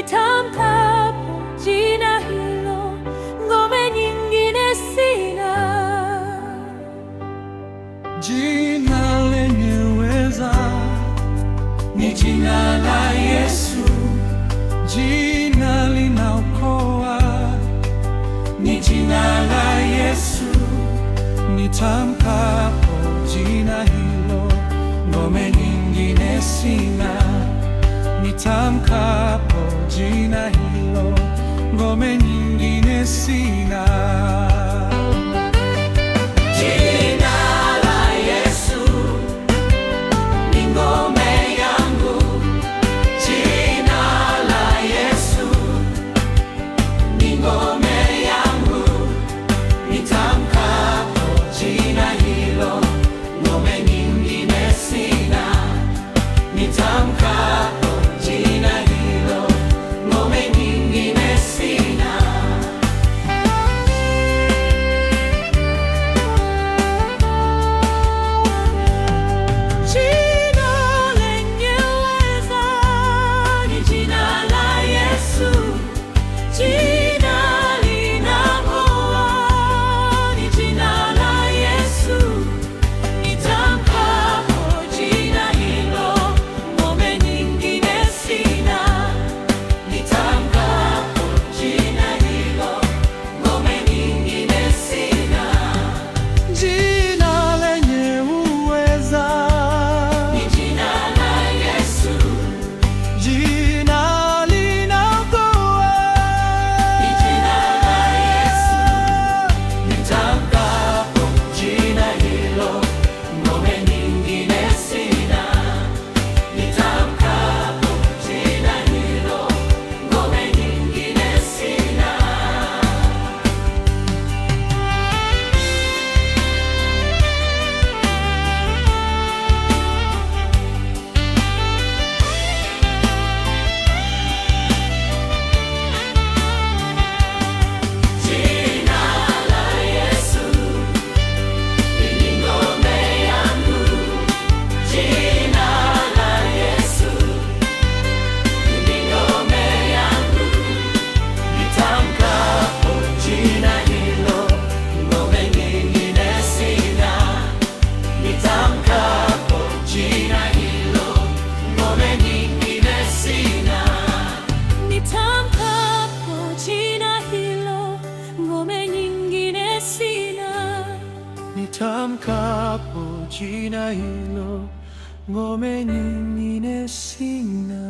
Nitamkapo jina hilo, ngome nyingine sina. Jina lenye uweza ni jina la Yesu, jina linaokoa ni jina la Yesu. Nitamkapo jina hilo, ngome nyingine sina. Nitamkapo jina hilo, ngome nyingine sina. Jina la Yesu ni ngome yangu. Jina la Yesu ni ngome yangu. Nitamkapo jina hilo, ngome nyingine sina. Nitamkapo jina hilo, ngome nyingine sina. Jina lenye uweza ni jina la Yesu. Jina linaokoa ni jina la Yesu. Nitamkapo jina hilo, ngome nyingine sina. Nitamkapo jina hilo, ngome nyingine sina. Jina lenye uweza Ni jina la Yesu, jina linaokoa ni jina la Yesu. Nitamkapo jina hilo, ngome nyingine sina. Nitamkapo jina hilo, ngome nyingine sina. Jina la Yesu ni ngome yangu. Jina la Yesu ni ngome yangu. Nitamkapo jina hilo, ngome nyingine sina. Nitamkapo jina hilo, ngome nyingine sina. Nitamkapo jina hilo, ngome nyingine sina. Nitamkapo jina hilo, ngome nyingine sina.